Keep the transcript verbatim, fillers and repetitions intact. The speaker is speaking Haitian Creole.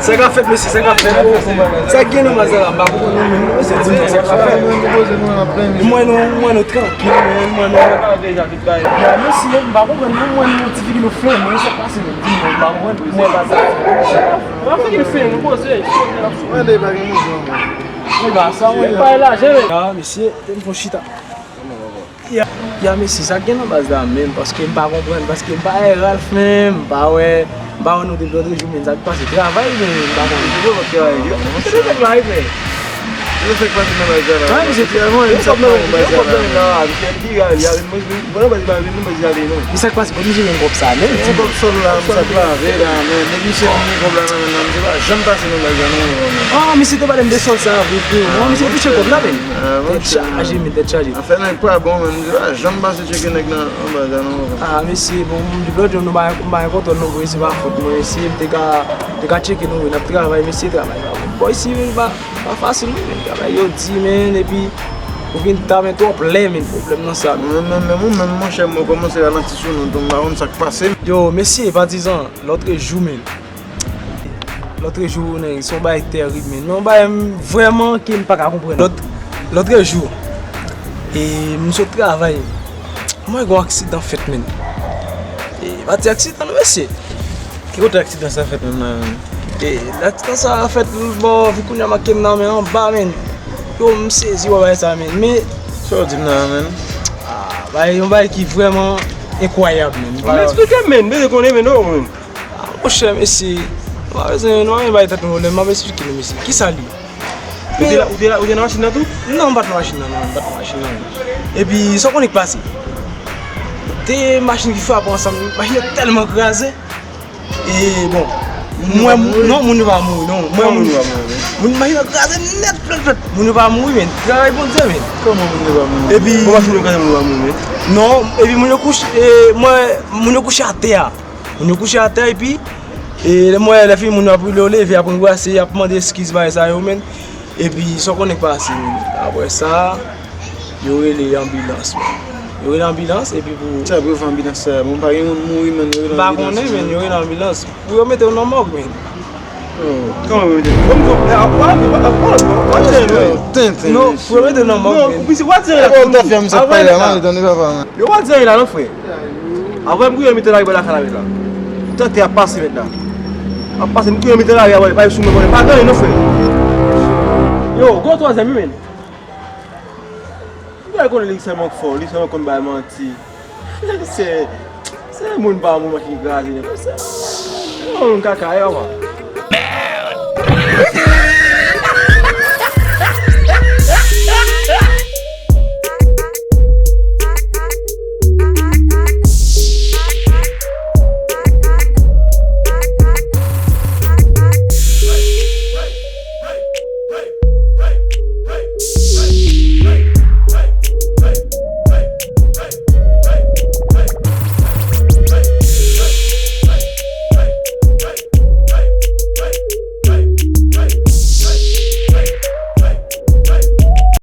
Sa k ap fèt, mesye, sa k ap fèt? Sa k gen nan baz la, m pa konprann nou menm, mesye, di m sa k ap fèt. Mwen nou, mwen nou trankil, men mwen nou. Ya, mesye, m pa konprann nou, mwen nou ti figi nou flenmen, sa k pase menm, di m, m pa konprann, mwen pa sa. Mwen figi flenmen, nou poze. Mwen de pa gen mouvman, mwen. Mwen pa sa, mwen. Mwen pa elaje, men. Ya, mesye, te m fon chita. Ya, ya, mesye, sa k gen nan baz la menm, paske m pa konprann, paske m pa wè Ralph menm, m pa wè, m pa wè nou depi lòt jou, men sa k pase, travay, men m pa konn. Se pou lòt travay, yo. Se te fèk la, men. Se te fèk pase nan baz la, la. An, misye, yo, kòb nan men, yo, kòb nan men la, misye, li pi rale, li ale, mwen, mwen, nan baz la, nou baz la, non. Men sa k pase, kote misye jwenn kòb sa, menm? Yon kòb sòl la, misye ap lave la, men, depi misye vin gen kòb la nan men l la, misye pa janm pase nan baz la, non, non, non. Ah, misye te pale m de sòl sa, vre, vre. Ah, misye touche kòb la, men. Ah, tèt chaje, men, tèt chaje. Afè nèg pa bon, menm. Li pa janm pase tcheke nèg nan anba la, non, papa. Ah, mesye, bon, m di lòt jou, nou pa, m pa gen kontwòl, non, bro, se pa fòt mwen, mesye, m te ka, te ka tcheke nou, wi, n ap travay, mesye, travay pa bon. Bò, isi, men, pa, pa fasil, non, men, travay yo di, men, epi, ou vin ta, men, twòp lè, men, pwoblèm nan sa, men. Men, men, men, ou menm, monchè, mwen kòmanse ralanti sou nou, tou, m pa konn sa k pase. Yo, mesye, patizan, lòtrejou, men. Lòtrejou, nèg, se yon bagay terib, men. Men yon bagay m, vrèman ke m pa ka konprann. Lòt, lòtrejou, e, m sot travay. Mwen gen yon aksidan fèt, men. E, pa ti aksidan, non, mesye. Ki kote aksidan sa fèt menm la, men? E, aksidan sa fèt, bò, vi kounye a make m nan, men, anba, men. Yo, m sezi wè bagay sa, men. Men, sa w di m nan, men? Ah, bagay, yon bagay ki vrèman enkwayab, men. Men eksplike m, men. M bezwen konnen, men, non, men. Ah, monchè, mesye, nou pa bezwen, nou pa bezwen bay tèt nou pwoblèm, m ap esplike nou, mesye. Kisa l ye? Ou te la, ou te la, ou te nan machin nan tou? Non, m pa t nan machin nan, non, m pa t nan machin nan. Epi, sa w konnen k pase? Te machin ki frape ansanm, machin nan tèlman kraze. E, bon, mwen, non, moun yo pa mouri, non. Mwen, moun yo pa mouri, wi. Moun, machin nan kraze nèt, plèt, plèt. Moun yo pa mouri, men. Travay Bondye, men. Kòman moun yo pa mouri? Epi, kòman machin yo kraze, moun yo pa mouri, men? Non, epi moun yo kouche, e, mwen, moun yo kouche atè a. Moun yo kouche atè epi, e, lè m wè lè fini moun yo ap rile, yo leve, ap anbrase, ap mande eskiz, bagay sa yo, men. Epi, sa w konnen k pase, men. Apre sa, yo rele anbilans, men. Yo rele anbilans, epi pou... Sa pou yo fè anbilans sa? Bon, pa gen moun mouri, men, yo rele anbilans. M pa konnen, men, yo rele anbilans. Pou yo mete yo nan mòg, men. Kòman yo mete? Bon, bon, eh, ah, ah, ah, ah, ah, ah, ah, ah, ah, Tenten. Non, pou yo mete nan mòg. Non, ou piti, w a tire la. Bon, ta fè m sa pa la, man, tande papa, man. Yo, w a tire la, non, frè. Apre, m kouye mete lari bò lakay la, met la. Tante ap pase, met la. Ap pase, m kouye mete lari a, pa sou mwen, pa gen, non, frè. Yo, gwo twazyèm, wi, men. Ou pa konnen li sèlman k fò, li sèlman konn bay manti. Se, se moun pa moun ki kraze nèg. Se, se moun kaka, yo, man.